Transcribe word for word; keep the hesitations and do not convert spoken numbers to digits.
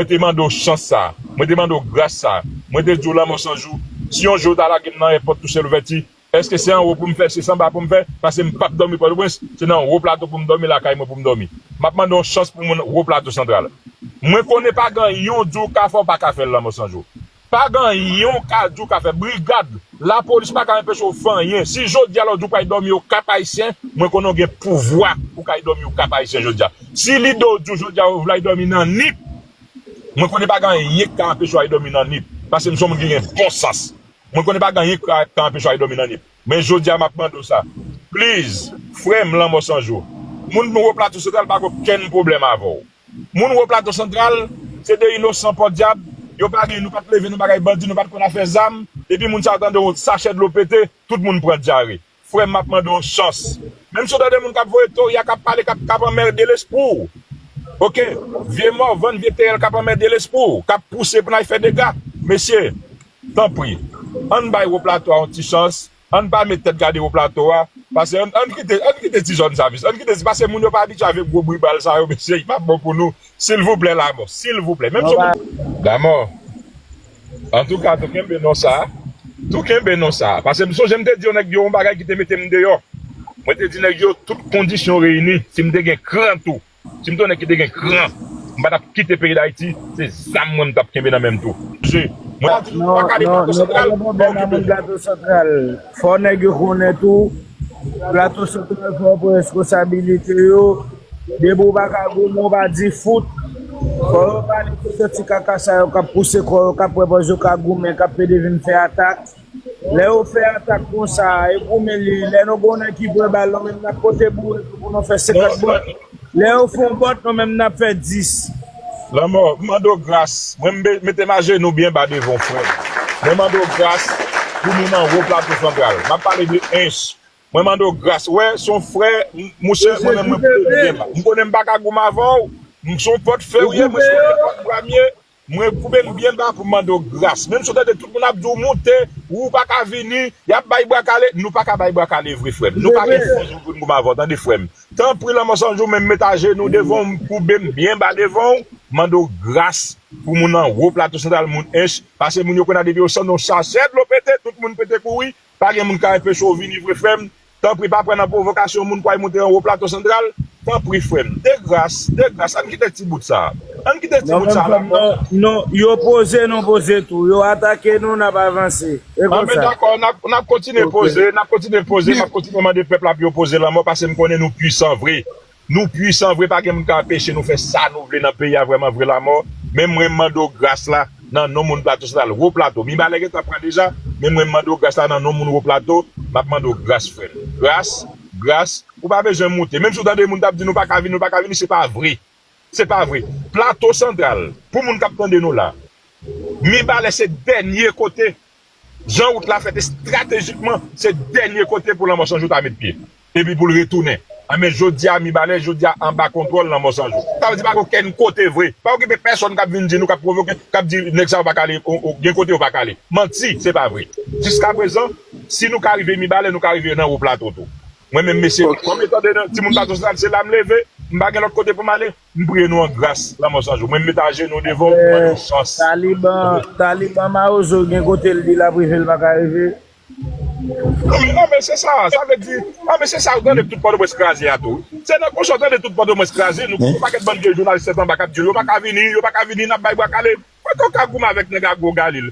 Mwen te mande w chans sa a. Mwen te mande w gras sa a. Mwen te di w Lanmò San Jou, si yon jou w ta lage m nan èpòt tou syèl ouvèti, èske se anwo pou m fè, se se anba pou m fè? Paske m p ap dòmi Pòtoprens, se nan Wo Plato pou m dòmi, lakay mwen pou m dòmi. M ap mande w chans pou moun Wo Plato Santral. Mwen konnen pa gen anyen w di w ka fè, w pa ka fè l Lanmò San Jou. Pa gen anyen w ka di w ka fè. Brigad, lapolis pa ka anpeche w fè anyen. Si jodi a la w di w pral dòmi Okap Ayisyen, mwen konnen w gen pouvwa pou w ka al dòmi Okap Ayisyen jodi a. Si lide w di w jodi a w vle al dòmi nan Nip, mwen konnen pa gen anyen k ka anpeche w al dòmi nan Nip. Paske m se yon moun ki gen bon sans. Mwen konnen pa gen anyen k ka, ka anpeche w al dòmi nan Nip. Men jodi a m ap mande w sa. Please, frè m Lanmò San Jou. Moun Wo Plato Santral pa gen okenn pwoblèm avè w. Moun Wo Plato Santral, se de inosan pòdyab, yo pa gen, nou pa t leve nan bagay bandi, nou pa t konn afè zam, epi moun sa yo tande yon sachè dlo pete, tout moun pran dyare. Frè m, m ap mande w chans. Menm si w tande moun k ap voye teori a, k ap pale, k ap, k ap anmède lespri w. Oke? Vye mòvann, vye teyèl k ap anmède lespri w, k ap pouse pou n al fè dega. Mesye, tanpri, ann bay Wo Plato a yon ti chans. Ann pa met tèt gade Wo Plato a. Paske ann, ann kite, ann kite ti zòn sa, mesye. Ann kite, paske moun yo pa abitye avèk gwo bri bal sa yo, mesye. Li p ap bon pou nou. Silvouplè, Lanmò. Silvouplè. Menm si w... Lanmò. Antouka, tou kenbe non sa. Tou kenbe non sa. Paske m sonje m te di yon nèg yo yon bagay ki te mete m deyò. Mwen te di nèg yo tout kondisyon reyini. Si m te gen kran tou. Si m te yon nèg ki te gen kran, m pa t ap kite peyi Dayiti, se zam mwen m t ap kenbe nan men m tou. Je, mwen pa di nou pa ka ale Plato Santral, pa okipe nou. Fò nèg yo konnen tou, Plato Santral fò w pran responsabilite yo. Depi w pa ka goumen, w pa di fout. Fò yo pale tout sòt ti kaka sa yo k ap pouse kò yo, k ap pran pòz yo ka goumen, k ap pede vin fè atak. Lè yo fè atak konsa, e goumen li, lè nou gen yon nèg ki pran bal, nou menm n ap pote bourèt pou nou fè senkant bòt. Lè yo fè yon bòt, nou menm n ap fè dis. Lanmò, m mande w gras. Mwen, m be-, mete m ajenou byen ba devan w, frè m. Mwen mande w gras pou nou nan Wo Plato Santral. M ap pale de Ench. Mwen mande w gras. Wè, se yon frè, m-, mouche, mwen menm, mwen koute byen ba. M konnen m pa ka goumen avè w. M se yon pòtfè w ye, mwen se yon pòtbwa m ye. Mwen koube m byen ba pou m mande w gras. Menm si w tande tout moun ap di w moute, ou pa ka vini, y ap bay bra kale, nou pa ka bay bra kale vre, frè m. Nou pa gen fòs pou n goumen avè w, tande, frè m. Tanpri, Lanmò San Jou, men m met ajenou devan w, m koube m byen ba devan w, mande w gras pou moun nan Wo Plato Santral, moun Ench, paske moun yo konn a depi yo santi yon sachè dlo pete, tout moun pete kouri, pa gen moun ka anpeche w vini vre, frè m. Tanpri, pa pran nan pwovokasyon moun k al moute anwo Plato Santral. Tanpri, frè m. De gras, de gras, ann kite ti bout sa a. Ann kite ti bout sa a la ankò. Non, yo poze, nou poze tou. Yo atake nou, n ap avanse. E konsa. Anben, dakò, n ap, n ap kontinye poze, n ap kontinye poze, m ap kontinye mande pèp la pou yo poze Lanmò, paske m konnen nou pwisan vre. Nou pwisan vre, pa gen moun ka anpeche nou fè sa nou vle nan peyi a vrèman vre, Lanmò. Men mwen, m mande w gras la, nan non moun Plato Santral, Wo Plato. Mibalè gentan pran deja, men mwen, m mande w gras la, nan non moun Wo Plato, m ap mande w gras, frè m. Gras, gras, ou pa bezwen moute. Menm si w tande moun t ap di nou pa ka vini, nou pa ka vini, se pa vre. Se pa vre. Plato Santral, pou moun k ap tande nou la, Mibalè se dènye kote. Jan wout la fèt estratejikman, se dènye kote pou Lanmò San Jou ta met pye. Epi pou l retounen. Anben, jodi a, Mibalè, jodi a, anba kontwòl Lanmò San Jou. Sa vle di pa gen okenn kote vre. Pa okipe pèsonn k ap vin di nou, k ap pwovoke, k ap di nèg sa yo pa ka ale, o, o, gen kote yo pa ka ale. Manti, se pa vre. Jiskaprezan, si nou ka rive Mibalè, nou ka rive nan Wo Plato tou. Mwen menm, mesye, kòm etan de timoun Plato Santral, se la m leve, m pa gen lòt kote pou m ale. M priye nou an gras, Lanmò San Jou. Mwen, m met ajenou devan w, m mande w chans. Taliban, Taliban Mawozo gen kote l di l ap rive, l pa ka rive. Non, men, non, men se sa, sa vle di, non, men se sa, ou tande tout Pòtoprens kraze a tou. Se nan konsa ou tande tout Pòtoprens kraze, nou, yon pakèt bann vye jounalis tèt anba k ap di yo, yo pa ka vini, yo pa ka vini, n ap bay bwa kale. Kote w ka goumen avèk nèg a gwo galil?